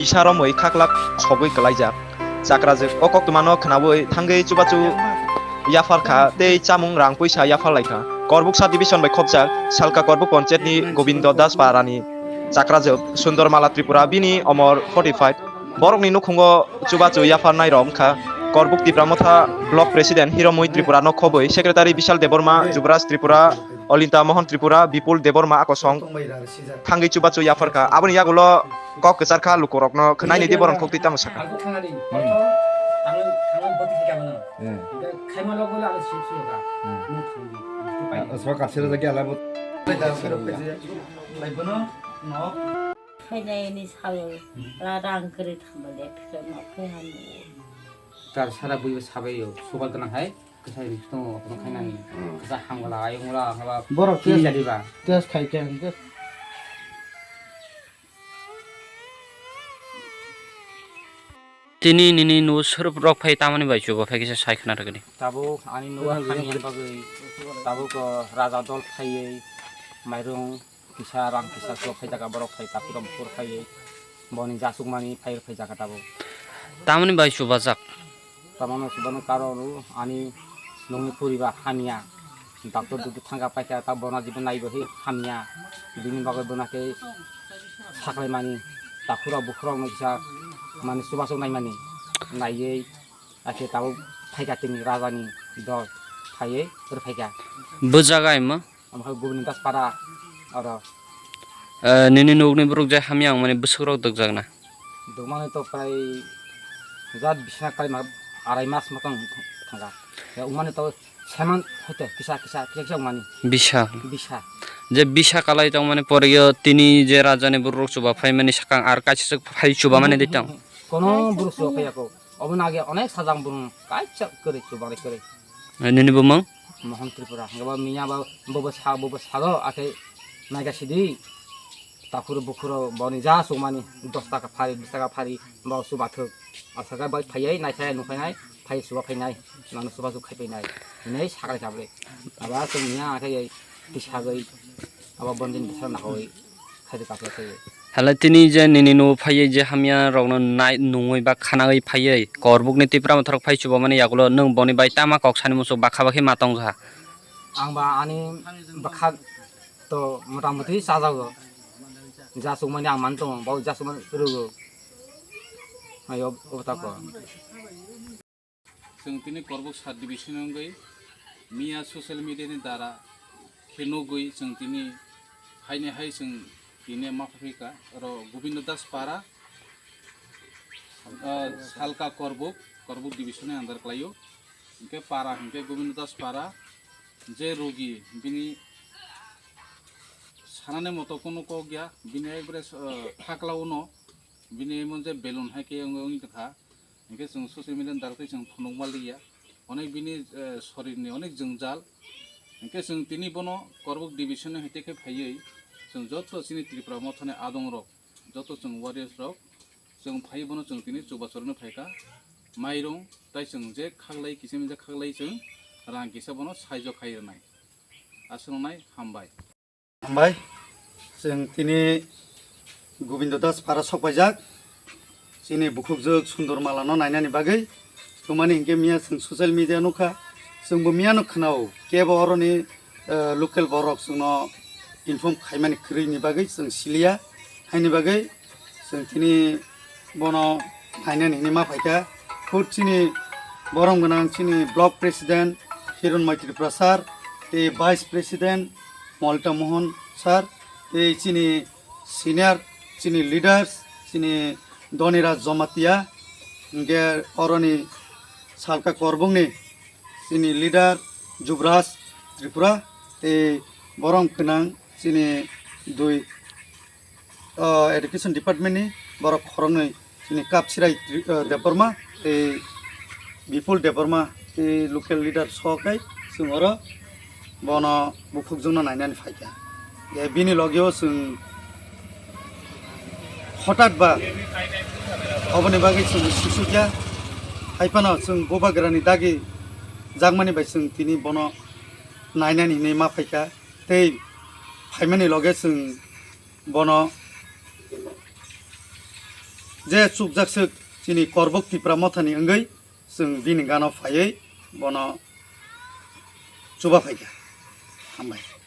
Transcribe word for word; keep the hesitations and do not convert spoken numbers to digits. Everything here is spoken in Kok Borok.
Kisa romwi khaklak sogwi kwlaijak. Chakrajwk o koktwmano khnaui thangwi chubachu yapharkha tei chamung rang puisa yapharlaikha. Korbuksa division bai khopjak Salka Korbuk Ponchetni Gobindo Das Parani chakrajwk Sundormala Tripura bini omor forty five. Borokni nukhungo chubachu yapharnairok wngkha Korbuk Tipra Motha Block President Hiromoi Tripura no khobwi, Secretary Bishal Debbarma, Jubraj Tripura, Olinta Mohan Tripura, Bipul Debbarma akosong thangwi chubachu yapharkha. Aboni yagulo kok kwcharkha lukurokno khwnaini di borok khok twi tamo sakha. Aswk kasir jagi alabo. Khainaini sayo, ra rang kwrwi thangba le, phirok no khe hanu. Tar sara buibo sabaio, subal gwnang hai, kwsai tongo, kono khainani. Hmm. Kwsa hamgala, ayungla, haba, borok kini test, jaliba. Test khai khe hwnkhe. Tini nini nugo swrwp rok phai tamani bai chuba phai kisa sai khna rwgwdi. Tabuk ani nugo hamya bagwi, tabuk, uh, raja dol phaiwi, mairung, kisa rang kisa sok phai jaga borok phai takhurok bukhur phaiwi boni jasukmani phai rw phai jaga tabuk. Tamoni bai chubajak? Tamoni chubani karon ani nokni poribar hamya. Doctor dudu thangka paikha ta bona jibo naibo hi hamya. Bini bagwi bona khe saklaimani takhurok bukhurok no kisa mani chubasuk naimani naiwi akhe tabuk phaikha tini rajani dol phaiwi rw phaikha. Bwjagai ma? Omo khe Gobindo Das Para oro. Eh, nini nukni borok je hamya wngmani bwswk rok dukjak na? Dukmani to prai jat bisna kalima arai mas motom thangkha. Ya, wngmani to seman hoite kisa, kisa, kisa, kisa wngmani. Bisa. Bisa. Je bisa kalai tongmani pore yo tini je rajani borok chuba phaimani sakang ar kaisa swk phai chuba mani de tong. Kono borok chuba phaiya ko. Obo nage onek sajang borok kaisa kwrwi chuba kwrwi. Eh, nini bumung? Mohan Tripura. Hingke bo miya bo, bo, bo sa, bo, bo sado, ake naika sidi. Takhuru bukhuru boni ja sumani, dos taka phari, bis taka phari, bo subathuk. Asaka bai phaiya, naisaya nukhainai, phai suba phainai, nanu suba suk khai phainai. Hinai sakrai khabre. Aba sung miya ake tisagwi, aba bondin bisa nahoi. Khaidi kaphla khaidi. Hala tini je nini no phaiye je hamya rokno nai nungwi ba khanawi phaiye korbukni Tipra Motha rok phai chuba mani yagulo nwng boni bai tama kok sani muchuk bakha bakhi ma tongkha. Ang ba ani bakha to mota moti chajago. Jasuk mani ang man tongo, bo jasuk mani rwgo. Ayo, o tako. Chwng tini Korbuk sub division wngwi miya social media ni dara khe nugwi chwng tini haini hai chwng tini ma phaikha oro Gobindo Das Para, ah, Salka Korbuk, Korbuk division ni under kwlaio. Hinkhe para hinkhe Gobindo Das Para je rogi bini sanani moto kunu kok ya, bini ekbare, ah, phaklao no bini emon je belun hai khe wngwi wngwi tongkha. Hinkhe chwng social media ni darogwi chwng phunukma liya. Onek bini, eh, sorirni onek jwngjal. Hinkhe chwng tini bono Korbuk division ni haite khe phaiwi chwng joto chini Tripura Mothani adongrok, joto chwng warriors rok, chwng phaiwi bono chwng tini chubachu rwna phaikha. Mairung tai chwng je khaklai kichim je khaklai chwng rang kisa bono saijo khai rwnai. Aswk nai hambai. Hambai, chwng tini Gobindo Das Para sokpaijak, chini bukhukjwk Sundor Malano nainani bagwi. Tumani hinkhe miya chwng social media nukha, chwngbo miyano khwnao, kebo oroni, eh, local borok chwngno inform khaimani kwrwini bagwi chwng siliya, haini bagwi chwng tini bono nainani hinwi ma phaikha. Hut chini borom gwnang chini block president Hironmai Tripura sir, tei vice president Molta Mohan sir, tei chini senior, chini leaders, chini Dhoniraj Jamatia, hinkhe oroni Salka Korbukni chini leader Jubraj Tripura, tei borom gwnang chini dui, ah, education department ni borok khoroknwi chini Kapsirai Tri-, ah, Debbarma tei Bipul Debbarma tei local leader sokai chwng oro bono bukhukjwkno nainani phaikha. Je bini logio chwng hotat ba oboni bagwi chwng sisukya, hai phano chwng bubagrani dagi jakmani bai chwng tini bono nainani hinwi ma phaikha. Tei phaimani loge chwng bono Je chukjak swk chini Korbok Tipra Mothani wngwi chwng bini gano phaiwi bono chuba phaikha. Hambai.